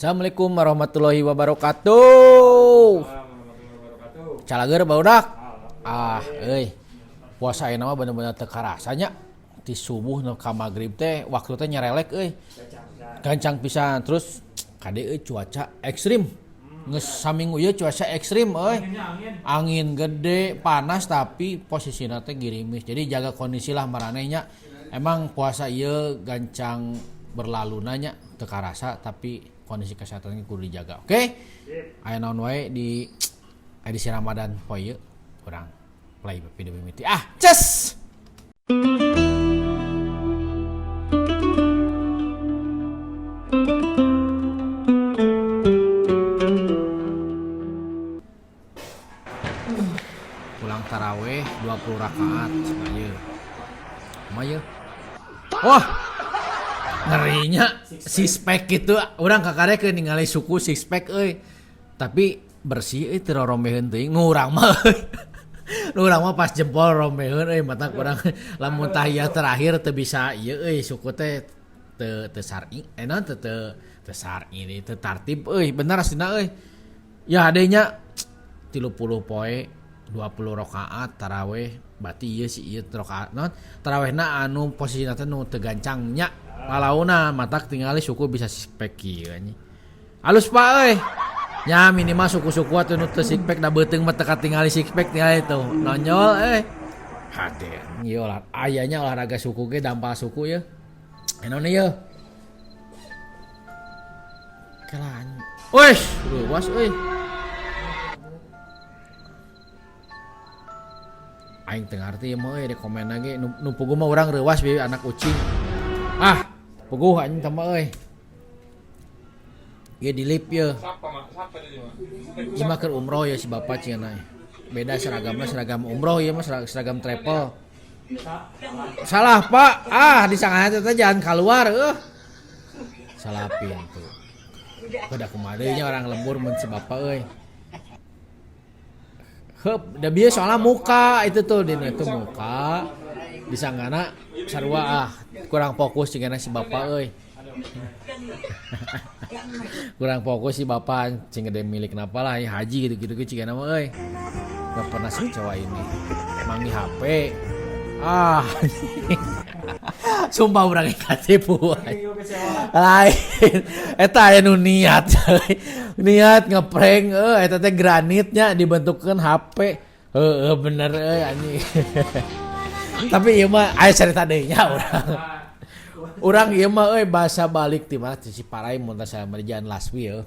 Assalamualaikum warahmatullahi wabarakatuh. Calageur barudak. Ah, euy. Puasa ayeuna mah bener-bener teu karasa nya. Ti subuh nu ka magrib teh waktu teh nyerelek euy. Gancang pisan terus kade euy cuaca ekstrim. Geus saminggu ieu cuaca ekstrim euy. Angin gede, panas tapi posisina teh girimis. Jadi jaga kondisi lah maraneh nya. Emang puasa ieu gancang berlaluna nya teu karasa tapi kondisi kesehatannya kudu dijaga. Oke? Aya naon wae di edisi Ramadan poe ieu urang play video mimiti. Ah, ces. Pulang taraweh 20 rakaat cenah ieu. Kumaha ieu? Wah. Ngerinya six pack gitu. Urang kakarek keur ningali suku six pack euy. Tapi bersih euy teu rorombeheun teuing nu urang mah. Nu urang mah pas jempol rombeheun euy mata urang lamun tahiyat terakhir teu bisa ieu euy suku teh teu teu syar'i eh naon teu teu teu syar'i deui teu tartib euy bener aslina euy. Ya adenya 30 poe 20 rakaat taraweh berarti ieu si ieu rakaat naon tarawehna anu posisina teh nu teu gancang nya lalauna matak tingali suku bisa six pack kieu anjing. Alus Pak euy. Nya minimal suku-suku atuh nu teu six pack da beuteung mah teu katingali six pack tingali tuh nonyol euy. Hade ieu olah ayanya olahraga suku ge dampal suku ieu. Naon ieu? Kelan. Wih, luas euy. Aing teu ngarti ieu mah euy di komen lagi nu, nu puguh mah urang reuwas bi anak ucing. Ah, puguh anjing teh mah euy. Ieu di lip ieu. Ieu mah keur umroh ya si bapak cenah. Beda seragamna seragam umroh ieu mah seragam travel. Salah Pak. Ah, disangana teh jalan keluar eueuh. Salah pintu. Udah kumaha deui nya orang lembur mun si bapak euy. Heup, da bieu soalna muka itu tuh dina itu muka. Disangana sarua ah kurang fokus cigana si bapak euy. Kurang fokus si bapak cing gede milik napa lah ya, haji gitu-gitu ge cigana mah euy. Gak pernah sekecewa ini. Mangi HP. Ah. Sumpah urang katipu. Lain. Eta aya nu niat. Niat ngeprank euy eta teh granitnya dibentukkeun HP. Heeh bener euy anjing. Tapi ieu mah aya carita deui nya urang. Urang ieu mah euy basa balik ti mana ti Ciparai mun teu salah mah di Jalan Laswi euy.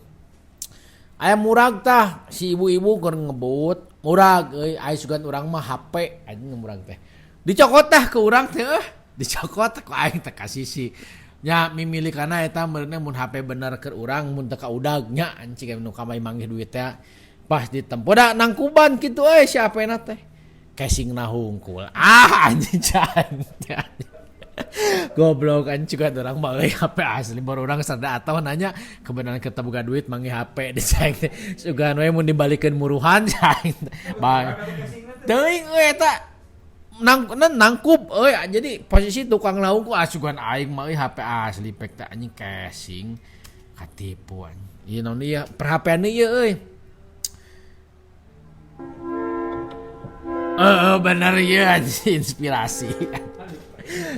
Aya murag tah si ibu-ibu keur ngebut, murag euy aya sugan urang mah HP anjing murag teh. Dicokot tah ke urang teh euy, dicokot ku aing teh ka sisi. Nya mimilikana eta meureunna mun HP bener keur urang mun teu kaudag nya anjing nu kamari manggih duit teh. Pas ditempo da nangkuban kitu euy si HP-na teh. Casingna hungkul. Ah anjing can. Goblok anjing juga orang mah euy HP asli baru urang sada atau nanya kebenaran kita boga duit manggih HP di cai teh. Sugan we mun dibalikeun muruhan cai teh. Bae. Teuing euy eta nangkup euy jadi posisi tukang laung ku asugan aing mah euy HP asli pek teh anjing casing katipu anjing. Ieu naon ieu per HP-an ieu euy. Heeh bener ieu anjing inspirasi.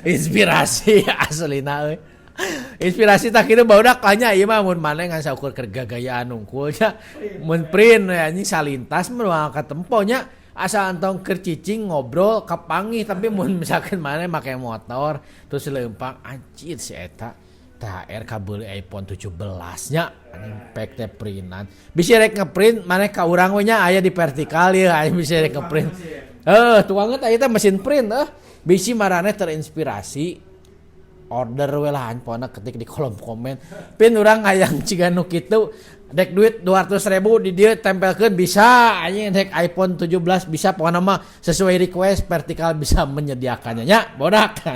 Inspirasi aslina euy. Inspirasi tak kitu barudak nya ieu mah mun maneh ngan saukur keur gagayaan nungkul nya. Mun print we anjing salintas mah moal katempo nya. Asal entong keur cicing ngobrol kapanggih tapi mun misalkan maneh make motor terus leumpang anjir si eta THR kabeuli iPhone 17 nya anjing pek teh printan. Bisi rek ngeprint maneh ka urang we nya aya di vertikal ieu anjing bisi rek ngeprint. Heuh tukang teh eta mesin print euh. Bisi maraneh terinspirasi order we lah pokona ketik di kolom komen. Pin urang hayang ciga nu kitu dek duit 200.000 di dieu tempelkeun bisa anjing dek iPhone 17 bisa pokona mah sesuai request vertikal bisa menyediakannya nya bodak.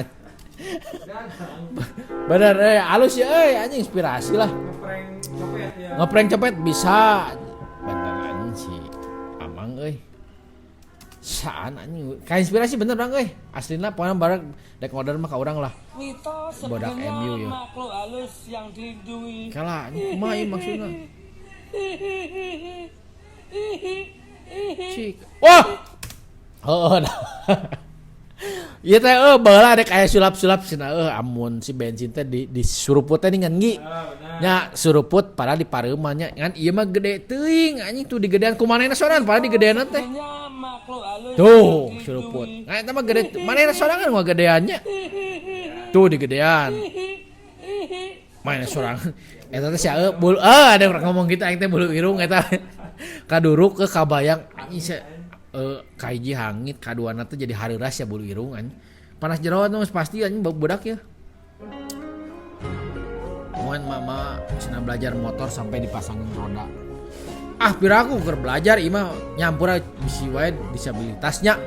Bener alus ya euy anjing inspirasi lah. Ngeprank copet ya. Ngeprank copet bisa. Bener anjing si Amang euy. Saan anjing kainspirasi bener urang euy. Aslina pokona barudak rek ngorder mah ka urang lah. Mitos Bodak sebenarnya MU ya. Makhluk halus yang dilindungi. Kala anjing kumaha ieu maksudna? Cik. Wah. Heeh. Ieu teh eueuh baheula rek aya sulap-sulap cenah eueuh amun si bensin teh di suruput teh ningan gi. Nya suruput padahal di pareuman nya ngan ieu mah gede teuing anjing tuh digedean ku manehna sorangan padahal digedeanna teh. Sebenarnya makhluk halus Tuh yang suruput. dilindungi. Nah eta mah gede manehna sorangan mah gedeannya. Tuh digedean. Manehna sorangan. Eta teh sia bulu ada orang ngomong gitu aing teh bulu irung eta. Kaduruk ke kabayang anjing sia kahiji hangit kaduana teh jadi hareuras ya bulu irung anjing. Panas jeroan mah pasti anjing budak ya. Mohon mama cenah belajar motor sampai dipasangin roda. Ah piraku keur belajar ieu mah nyampur bisi wae disabilitasnya.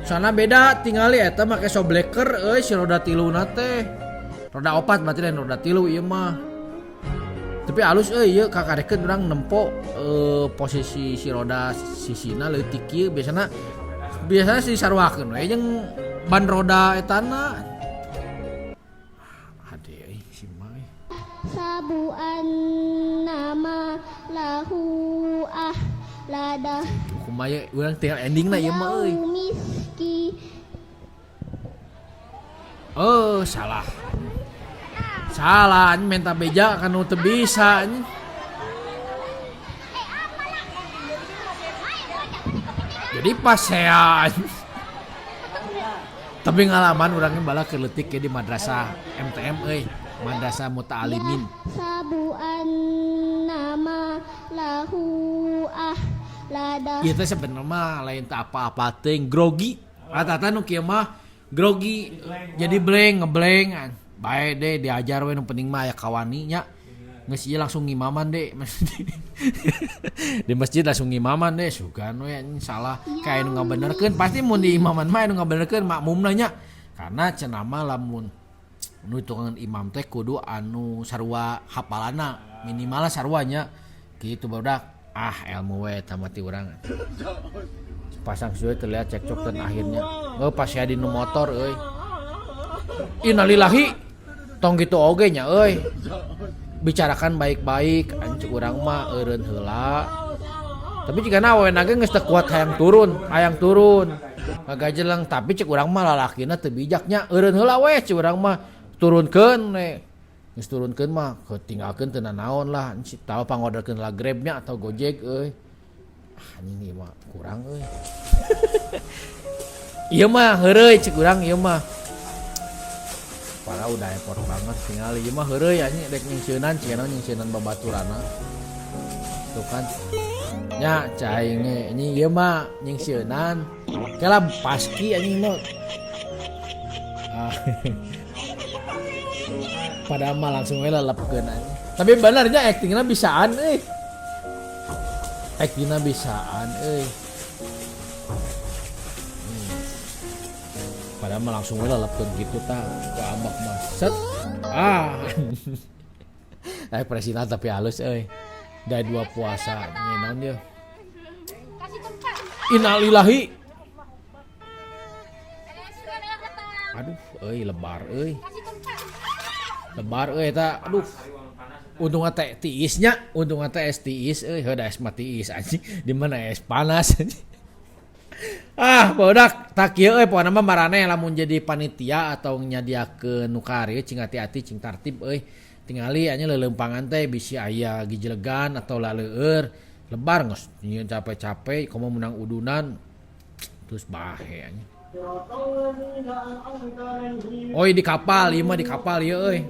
Soalna beda tingali eta make sobleker euy si roda tiluna teh. Roda opat berarti lain roda tilu ieu mah. Tapi halus euy ieu kakarekeun urang nempo posisi si roda sisina leutik kieu biasana biasana si saruakeun we jeung ban roda etana. Hade euy si mah euy. Sabuan nama lahu ah lada. Kumaha ye urang tinggal endingna ieu mah euy. Miski. Oh, salah. Salah, anjing minta beja kan nu teu bisa anjing. Jadi pas saya anjing. Tapi ngalaman urangnya bala keur leutik ge di madrasah MTM euy, Madrasah Muta'alimin. Sabuan nama lahu ah lada. Ieu teh sebenarnya mah lain teu apa-apa teuing grogi. Rata-rata nu kieu mah grogi jadi blank ngeblank. Bae deh diajar we nu penting mah aya kawani nya. Geus ieu langsung ngimaman deh. Di masjid langsung ngimaman deh sugan we anjing salah kayak nu ngabenerkeun pasti mun di imaman mah nu ngabenerkeun makmumna nya. Karena cenah mah lamun nu hitungan imam teh kudu anu sarua hafalana minimal sarua nya. Kitu barudak ah ilmu we eta mah ti urang. Pasang suwe terlihat cekcok dan akhirnya oh pas ya di nu motor euy. Innalillahi. Tong gitu oge nya euy. Bicarakan baik-baik anjing urang mah eureun heula. Tapi jika na awewe ge geus teu kuat hayang turun, hayang turun. Ngagajeleng tapi cek urang mah lalakina teu bijak nya eureun heula we cek urang mah turunkeun we. Geus turunkeun mah tinggalkeun teu nanaon lah anjing tahu pangorderkeun lah Grab nya atau Gojek euy. Ah anjing ieu mah kurang euy. Ieu mah heureuy cek urang ieu mah. Parah udah effort banget tinggal ieu mah heureuy anjing rek nyingsieunan cenah nyingsieunan babaturana. Tuh kan. Nya cai ge anjing ieu mah nyingsieunan. Kela paski anjing mah. Ah. Padahal mah langsung we lelepkeun anjing. Tapi benernya aktingna bisaan euy. Aktingna bisaan euy. Padahal mah langsung we lelepkeun gitu tah. Ku ambak mah set. Ah. Presina tapi halus euy. Dari dua puasa naon dia. Innalillahi. Aduh euy lebar euy. Lebar euy eta aduh. Untungna teh tiisnya, untungna teh es tiis euy, heuh da es mah tiis anjing. Di mana es panas anjing. Ah, barudak tak kieu euy pokona mah maraneh lamun jadi panitia atau nyadiakeun nu kareu cing hati-hati cing tartib euy. Tingali anjing leuleumpangan teh bisi aya gijelegan atau laleueur lebar geus nyieun capek-capek komo menang udunan terus bahe anjing. Oi di kapal ieu mah di kapal ieu euy.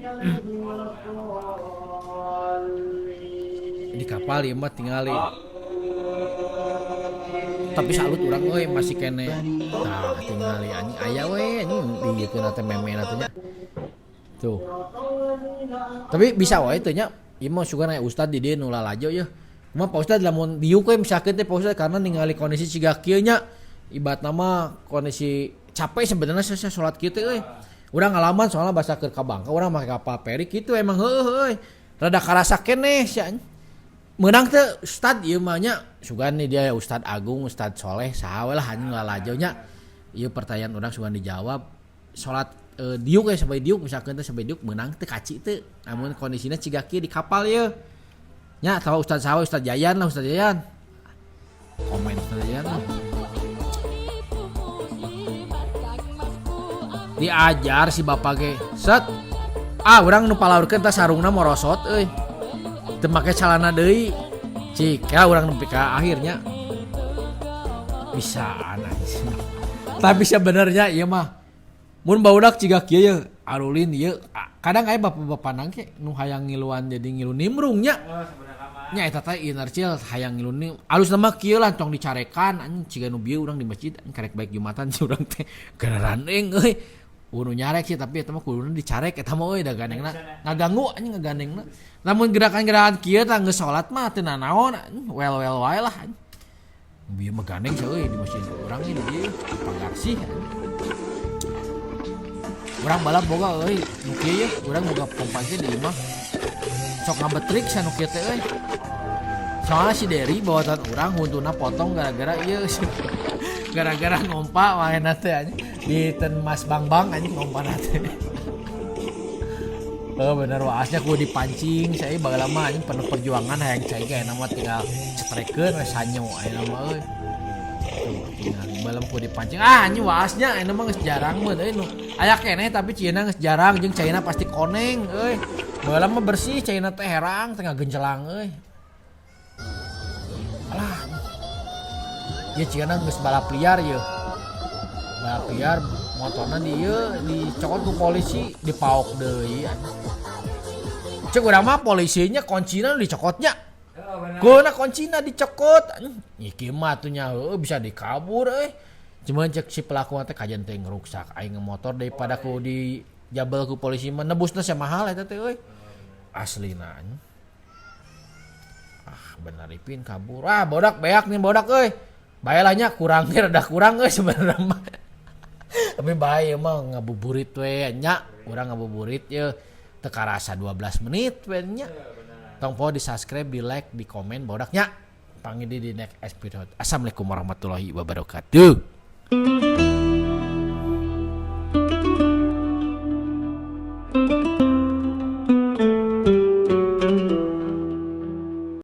Di kapal ieu mah tingali. Tapi salut urang euy masih kene. Tah tingali anjing aya we anjing dieukeun teh memena teh nya. Tuh. Tapi bisa wae teh nya ieu mah sugan aya ustad di dieu nu lalajo yeuh. Kumaha Pak Ustad lamun diuk we misalkeun teh Pak Ustad karena ningali kondisi siga kieu nya. Ibaratna mah kondisi capek sebenarnya saya salat kieu teh euy. Urang ngalaman soalna basa keur ka Bangka urang make kapal feri kitu emang heueuh euy. Rada karasa keneh sia anjing. Meunang teu, Ustad, ieu mah nya? Sugan nih dia Ustad Agung, Ustad Soleh, saha we lah anjing lalajo nya. Ieu pertanyaan urang, sugan dijawab. Salat diuk ya, sampai diuk misalkan teh, sampai diuk meunang teu, kaci teu lamun kondisinya ciga kieu di kapal ye nya? Tahu Ustad saha we, Ustad Jayan lah, Ustad Jayan komen, Ustad Jayan lah. Diajar si bapak ge set ah, urang nu palaurkeun tah, sarungna morosot euy, teu make calana deui. Cik ya, urang nepi ka akhirnya bisaan anjing. Tapi sebenarnya ieu mah mun barudak ciga kieu ye arulin ieu, kadang aya bapak-bapak nangke nu hayang ngiluan, jadi ngilu nimbrung nya. Nya eta teh inercil hayang ngilu nim alus mah kieu lah, tong dicarekan anjing ciga nu bieu. Urang di masjid anjing, karek baik Jumatan si urang teh gerandeng euy. Unu nyarek sih, tapi eta mah kuduna dicarek eta mah euy, da gandengna ngaganggu anjing, ngagandengna. Lamun gerakan-gerakan kieu tah geus salat mah teu nanaon anjing, well-well wae lah anjing. Bieu mah gandeng sih euy di masjid urang ini, di dieu Pagarsih anjing. Urang balap boga euy nu kieu ye, urang boga pompa teh di imah. Sok ngabetrik sia nu kieu teh euy. Soalnya si Derry bawatan urang huntuna potong gara-gara ieu, gara-gara ngompa maena teh anjing di ten Mas Bang Bang anjing ngompana teh. Oh bener, waasnya kudu dipancing saya baheula mah anjing, penuh perjuangan hayang cai ge mah tinggal cetrekeun we sanyo ayeuna mah euy. Tuh tinggal baheula mah kudu dipancing ah anjing, waasnya ayeuna mah geus jarang mah euy, nu aya keneh tapi cieuna geus jarang, jeung caina pasti koneng euy. Baheula mah bersih caina teh, herang teh ngagencelang euy. Alah. Ya cigana geus balap liar ye. Balap liar motorna di ieu dicokot ku polisi, dipaok deui anjing. Cek urang mah polisinya kuncina dicokotnya. Kuduna kuncina dicokot anjing. Iki mah atuh nya heueuh bisa dikabur euy. Cuman cek si pelaku teh kajian teh ngeruksak aing motor daripada ku dijabel ku polisi mah, nebusna sia mahal eta teh euy. Aslina anjing. Ah bener Ipin kabur. Ah bodak beak nih bodak euy. Bae lah nya, kurang ge rada kurang euy sebenarnya mah. Tapi bae mah ngabuburit we nya, urang ngabuburit ye teu karasa 12 menit we nya. Tong poho di subscribe, di like, di komen bodaknya. Panggil di next episode. Assalamualaikum warahmatullahi wabarakatuh.